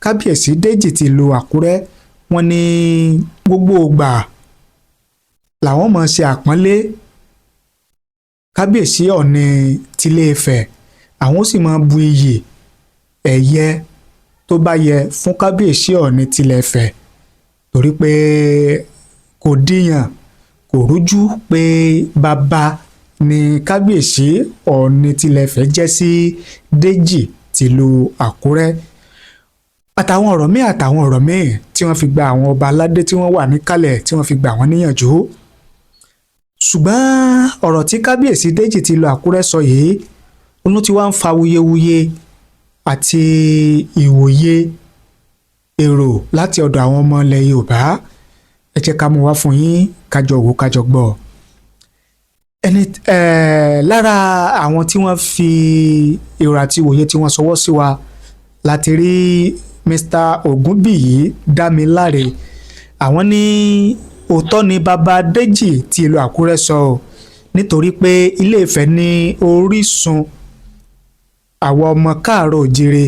Kábíyèsí Déjì ti ìlú Àkúrẹ́, wọ́n ní gbogbo ìgbà làwọn máa ṣe àpọ́nlé Kábíyèsí Ọọ̀ni tilé Ifẹ̀, àwọn ó sì máa bu iyì ẹ̀yẹ tó bá yẹ fún Kábíyèsí Ọọ̀ni tilẹ̀ Ifẹ̀, torí pé kò díyàn, kò rújú pé bàbá ni Kábíyèsí Ọọ̀ni tilẹ̀ Ifẹ̀ jẹ́ sí Déjì tìlú Àkúrẹ́, àtàwọn ọ̀rọ̀ míì tí wọ́n fi gba àwọn ọba aládé tí wọ́n wà níkàlẹ̀, tí wọ́n fi gbà wọ́n níyànjú. Ṣùgbọ́n ọ̀rọ̀ tí Kábíyèsí Déjì tìlú Àkúrẹ́ sọ yìí ló ti wá ń fa wuyewuye àti ìwòye èrò láti ọ̀dọ̀ àwọn ọmọ ilẹ̀ Yorùbá. Ẹ jẹ́ ká mú wá fún yín, kájọ wò, kájọ gbọ́. Ẹni lára àwọn tí wọ́n fi èrò àti ìwòye tí wọ́n sọwọ́ sí wa láti rí Mr. Ògúnbíyì Dámiláre. Àwọn ní òótọ́ ni bàbá Déjì ti ìlú Àkúrẹ́ sọ ọ́, nítorí pé Ilé Ifẹ̀ ní orísun àwọn ọmọ káàárọ̀ òjíire.